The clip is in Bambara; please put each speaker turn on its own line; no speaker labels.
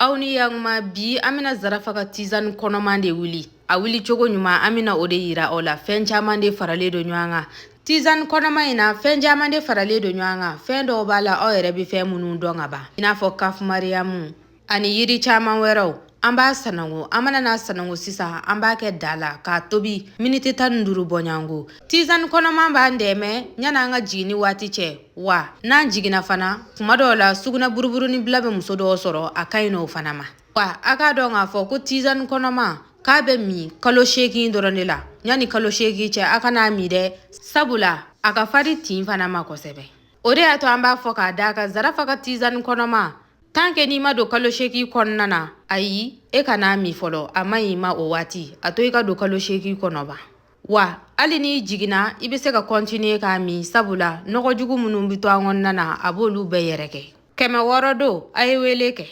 Aw ni yakuma, bi an bɛna Zarafa ka tisane kɔnɔman de wuli. A wuli cogo ɲuman, an bɛna o de yira aw la. Fɛn caman de faralen don ɲɔgɔn kan tisane kɔnɔman in na. Fɛn caman de faralen don ɲɔgɔn kan. Fɛn dɔw b'a la, aw yɛrɛ bɛ fɛn minnu dɔn ka ban, i n'a fɔ kafumariyamu ani yiri caman wɛrɛw. An b'a sanango. An mana n'a sanango sisan, an b'a kɛ da la k'a tobi miniti 15 bɔɲɔgɔnko. Tisane kɔnɔman b'an dɛmɛ yan'an ka jiginni waati cɛ, wa n'an jiginna fana, kuma dɔw la sugunɛ buruburuni bila bɛ muso dɔw sɔrɔ, a ka ɲi n'o fana ma. Wa a k'a dɔn k'a fɔ ko tisane kɔnɔman k'a bɛ min kalo 8 dɔrɔn de la. Yanni kalo 8 cɛ, a kan'a min dɛ, sabula a ka farin tin fana ma kosɛbɛ. O de y'a to an b'a fɔ k'a d'a kan, Zarafa ka tisane kɔnɔman, tant que n'i ma don kalo 8 kɔnɔna na, ayi, e kan'a min fɔlɔ, a man ɲi ma o waati. A to i ka don kalo 8 kɔnɔ ba. Wa hali n'i jiginna, i bɛ se ka continuer k'a min, sabula nɔgɔ jugu minnu bɛ to an kɔnɔna na, a b'olu bɛɛ yɛrɛkɛ. 600 don. A ye wele kɛ.